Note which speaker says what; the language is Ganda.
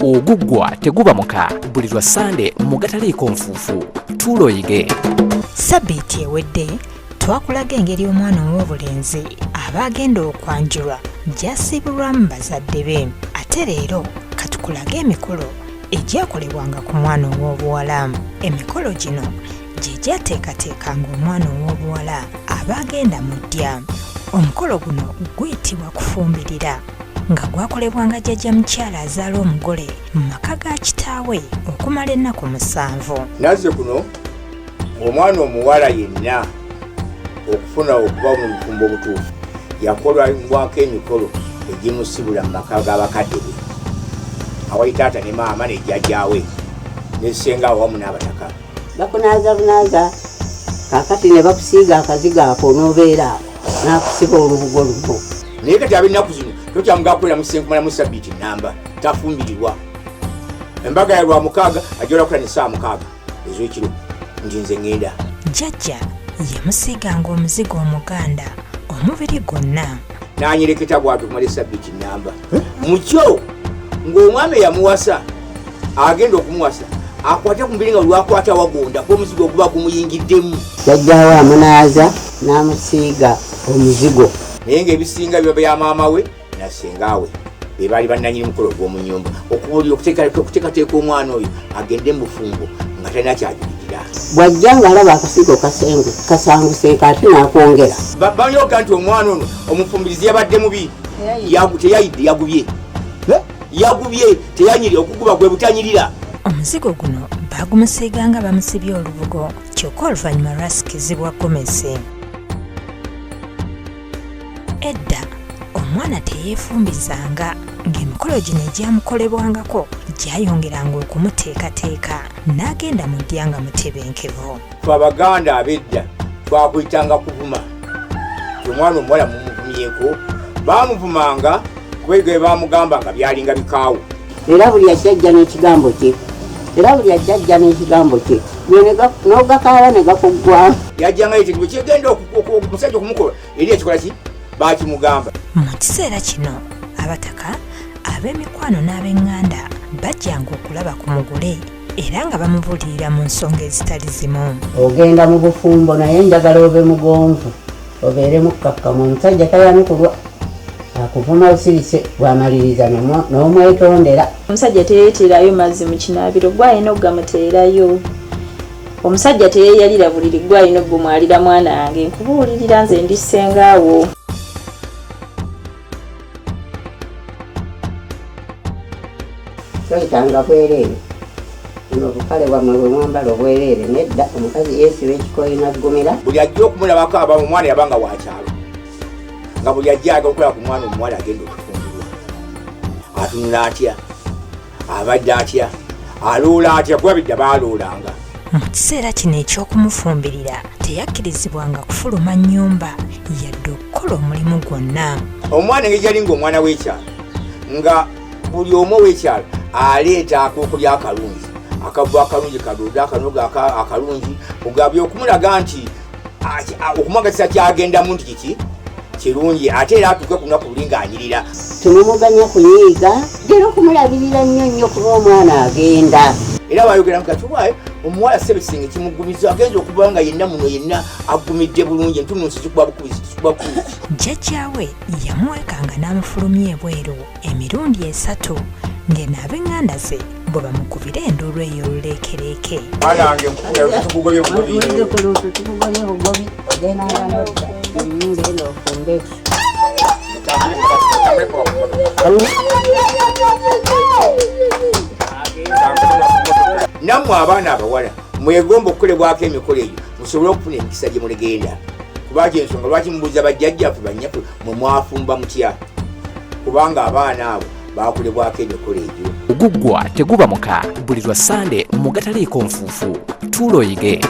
Speaker 1: Oguggwa teguba muka buli lwa Ssande mu Gataliiko Nfuufu. Tuula oyige.
Speaker 2: Sabbiiti ewedde twakulaga engeri omwana ow'obulenzi aba agenda okwanjulwa gy'asiibulwamu bazadde be. Ate leero katukulage emikolo egyakolebwanga ku mwana ow'obuwala. Emikolo gino gye gyateekateekanga omwana ow'obuwala aba agenda mu ddya. Omukolo guno guyitibwa kufumbirira nga gwakolebwanga jjajja mukyala azaala omugole mu maka ga kitaawe okumala ennaku 7.
Speaker 3: Nazze kuno ng'omwana omuwala yenna okufuna okuba mu bufumbo obutuufu yakolwako emikolo egimusibula mu maka g'abakadde be awali taata ne maama ne jjajjaawe ne ssenga awamu n'abataka.
Speaker 4: Bakunaaza bunaaza kaakati ne bakusiiga akazigo ako n'obeera awo n'akusiba olubugo luno.
Speaker 3: Naye kati ab'ennaku zino tokyamugaa kubeera mu kisenge kumalamu sabbiiti nnamba tafumbiriwa. Embaga ya lwa mukaaga ajja olwakuta ne ssaawa 6 ez'ekiro nti nze ŋŋenda.
Speaker 2: Jjajja yamusiiganga omuzigo omuganda omubiri gwonna.
Speaker 3: N'anyereketa bw'atyo okumala esabbiiti nnamba. Mu kyo ng'omwami eyamuwasa agenda okumuwasa akwate ku mubiri nga lwakwata wagonda kuba omuzigo oguba gumuyingiddemu.
Speaker 4: Jjajjaawe amunaaza n'amusiiga omuzigo.
Speaker 3: Naye ng'ebisinga biba bya maama we na ssenga we be baali bannannyini mukolo ogw'omu nnyumba okubuulira okuteekateeka omwana oyo agende mu bufumbo nga talina kyajulirira.
Speaker 4: Bw'ajja ng'alaba akasigo kasanguseeko ate n'akwongera.
Speaker 3: Balyoka nti omwana ono omufumbirizi yabadde mubi. Teyayidde, yagubye. Yagubye, teyanyirira, okuguba gwe butanyirira.
Speaker 2: Omuzigo guno baagumusiiga nga bamusibye olubugo kyokka oluvannyuma lwasikizibwa gomesi. Edda omwana teyeefumbizanga ng'emikolo gino egyamukolebwangako gyayongeranga okumuteekateeka n'agenda mu ddya nga mutebenkevu.
Speaker 3: Ffe Abaganda ab'edda twakuyitanga kuvuma. Omwana omuwala mumuvumyeko, baamuvumanga kuba ebyo bye baamugamba nga byalinga bikaawu.
Speaker 4: Era buli ajja ajja n'ekigambo kye. Era buli ajja ajja n'ekigambo kye. Gwe n'ogakaaba ne gakuggwamu.
Speaker 3: Yajjanga yeetegereza bwe kigenda omusajja okumukola eri ekikola ki baakimugamba.
Speaker 2: Mu kiseera kino abataka ab'emikwano n'ab'eŋŋanda bajjanga okulaba ku mugole era nga bamubuulirira mu nsonga ezitali zimu.
Speaker 4: Ogenda mu bufumbo naye njagala obe mugonvu, obeere mukkakkamu. Omusajja tayanukulwa, akuvuma osirise, bw'amaliriza n'omwetondera.
Speaker 5: Omusajja teyeeterayo mazzi mu kinaabiro, gwe alina okugamuteerayo. Omusajja teyeeyalira buliri, gwe alina okugumwalira. Mwana wange nkubuulirira, nze ndi ssengaawo.
Speaker 4: Toyitanga bwereere. Buno obupale bwammwe bwe mwambala obwereere nedda, omukazi yeesiba ekikooyi n'aggumira.
Speaker 3: Buli ajja okumulabako aba omwana yabanga wa kyalo, nga buli ajja ayagala okulaba ku mwana omuwala agenda okufumbirwa. Atunula atya? Abadde atya? Aloola atya? Kuba bidda baaloolanga.
Speaker 2: Mu kiseera kino eky'okumufumbirira teyakkirizibwanga kufuluma nnyumba yadde okukola omulimu gwonna.
Speaker 3: Omwana engeri gyali ng'omwana w'ekyalo, nga buli omu ow'ekyalo aleeta ak'okulya akalungi, akavu akalungi, kadoodo akanoga akalungi, ogabye okumulaga nti okumwagazisa kyagendamu nti kiki kirungi, ate era atuuke ku lunaku luli ng'anyirira.
Speaker 4: Tumumuganya kunyiiga, gera okumulabirira nnyo nnyo kuba omwana agenda.
Speaker 3: Era bayogera nti kati omuwala ssebisenge kimugumiza agenza okuba nga yenna muno yenna agumidde bulungi, entunnunsi zikuba bukubi, zikuba bukubi.
Speaker 2: Jjajjaawe yamuwekanga n'amufulumya ebweru emirundi 3 ng'eno ab'eŋŋanda ze bwe bamukubira enduulu ey'oluleekereeke.
Speaker 3: Mwana wange nkukubira tukugobye bugobi.
Speaker 4: Muzzukulu tukugobye bugobi, ogenda nga nodda. Genda ofumbe.
Speaker 3: Nammwe abaana abawala mwegomba okukolebwako emikolo egyo musobole okufuna emikisa gye muligenda. Kuba ky'ensonga lwaki mubuuza bajjajjaffe bannyaffe mwe mwafumba mutya, kubanga abaana abo baakolebwako emikolo egyo.
Speaker 1: Oguggwa teguba muka buli lwa Ssande mu Gataliiko Nfuufu. Tuula oyige.